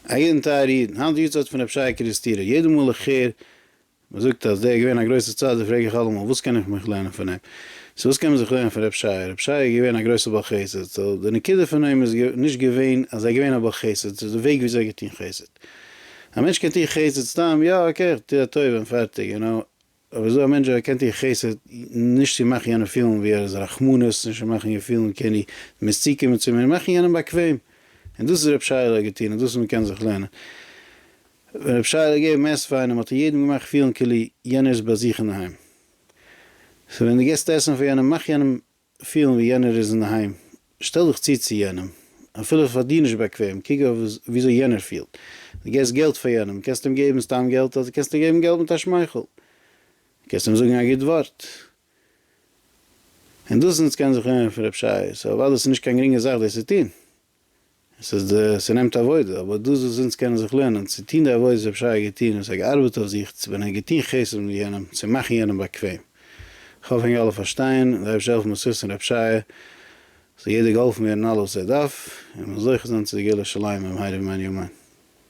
א גוטן טייערע אידן, היינט די יארצייט פון רב שייע קערעסטירער, יעדע מאל איך הער מען זאגט אז דער איז געווען א גרויסער צדיק פרעג איך אלעמאל וואס קען איך מיך לערנען פון אים? סאו וואס קען מען זיך לערנען פון רב שייע? רב שייע איז געווען א גרויסער בעל חסד, so די נקודה פון אים איז נישט געווען אז ער איז געווען א בעל חסד, ס'איז די וועג וויאזוי ער האט געטון חסד. א מענטש קען טון חסד סתם, יא okay איך טו א טובה און פארטיג, יו נאו, אבער ס'דא א מענטש ווער קען טון חסד נישט צו מאכן יענעם פילן ווי ער איז רחמנות, נישט צו מאכן יענעם פילן כאילו מ'מוז צוקומען צו אים, מאכן יענעם באקוועם. און דאס איז רב שייעלע האט געטון און דאס איז מ'קען זיך לערנען. ווען רב שייעלע האט געגעבן עסן פאר איינעם האט ער יעדעם געמאכט פילן כאילו יענער איז ביי זיך אינדערהיים. so ווען דו געסט עסן פאר יענעם מאך יענעם פילן ווי יענער איז אינדערהיים, שטעל דיך צו צו יענעם, אפילו פאר דיר נישט באקוועם, קוק אויף וויאזוי יענער פילט. דו געסט געלט פאר יענעם, קענסט אים געבן סתם געלט אדער קענסט אים געבן געלט מיט א שמייכל, קענסט אים זאגן א גוט ווארט. און דאס אונז קען זיך לערנען פון רב שייע, so אוודאי ס'איז נישט קיין גרינגע זאך דאס צו טון, עס איז די, ס'נעמט עבודה, אבער דאס וואס אונז קענען זיך לערנען, צו טון די עבודה וואס רב שייע האט געטון, וואס ער האט געארבעט אויף זיך, צו ווען ער האט געטון חסד מיט יענעם, צו מאכן יענעם באקוועם. כ'האף ענק אלע פארשטייען, און די אייבערשטער העלפן בזכות פון רב שייע, זאל יעדער געהאלפן ווערן אין אלעס וואס ער דארף, און מ'זאל זוכה זיין צו די גאולה שלימה במהרה בימינו אמן.